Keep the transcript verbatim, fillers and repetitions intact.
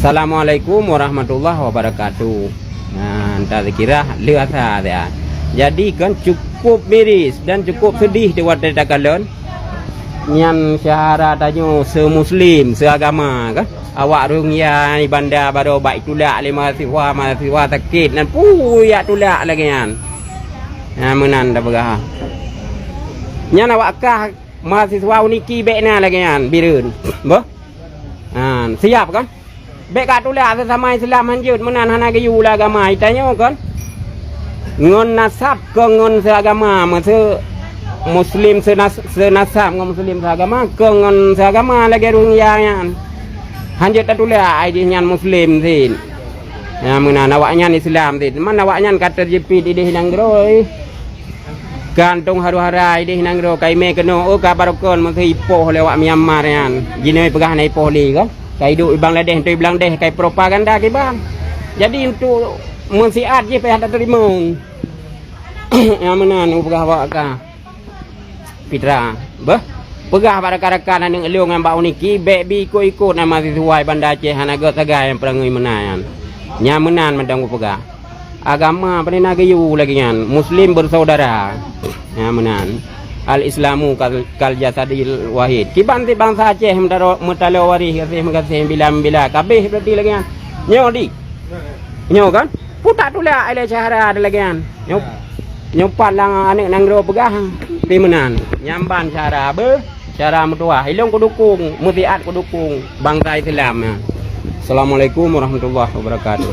Assalamualaikum warahmatullahi wabarakatuh. Nah, entah dikira leuasa dia. Jadi kan cukup miris dan cukup sedih di watée takalon. Nyan syahara tanyoe seumuslim, seuagama kan. Awak Rohingya di Banda baroe bak tulak lé mahasiswa, mahasiswa sakét nan puyak tulak lagée nyan. Nah, meunan tapeugah. Nyan awak kah mahasiswa Uniki bék na lagée nyan, Bireuen. Boh? Ha, siap kan? Bék ka tulak seusama Islam hanjeuet meunan hana geuyue lé agama itanyoe kon. Ngon nasab kon ngon seuagama meuseu muslim seunas-, seunasab ngon muslim seuagama kon ngon seuagama lagée Rohingya nyan. Hanjeuet tatulak ai jih nyan muslim cit. Ya meunan awaknyan Islam cit. Man awaknyan ka teujeuet idéh nanggroe. Kantong haru-hara idéh nanggroe kaimé keunoe, oh, ka barokon meuseu ipoh lé awak Myanmar nyan. Jinoe peugah na ipoh lé kan? Ka iduek i Bangladesh, enteuk i Bangladesh kai propaganda kiban. Jadi untuk meusiat jih payah tateurimong. Nyang meunan upeugah awak ka. Fitra. Beuh. Peugah bak rakan-rakan aneuk lôn ngon bak Uniki, bék bi ikot-ikot nama sisuai Banda Aceh hana gét sagai nyang peurangui meunan nyan. Nyang meunan mantong upeugah. Agama pane na geuyue lagée nyan, muslim bersaudara. Ha meunan. Al-Islamu kal, kal jasadil wahid. Kiban ti bansa Aceh meutalo, meutalo waréh gaséh meugaséh bila-bila kabéh berarti lagée nyan. Nyoe di. Nyoe kan? Putak tulak ilée syahara lagée nyan. Nyoe, nyoe pat lam aneuk nanggroe peugah ti meunan. Nyang ban syahara beuh, syahara meutuwah. Ilong kudukung, meusiat kudukung bansa Islam nyan. Assalamualaikum warahmatullahi wabarakatuh.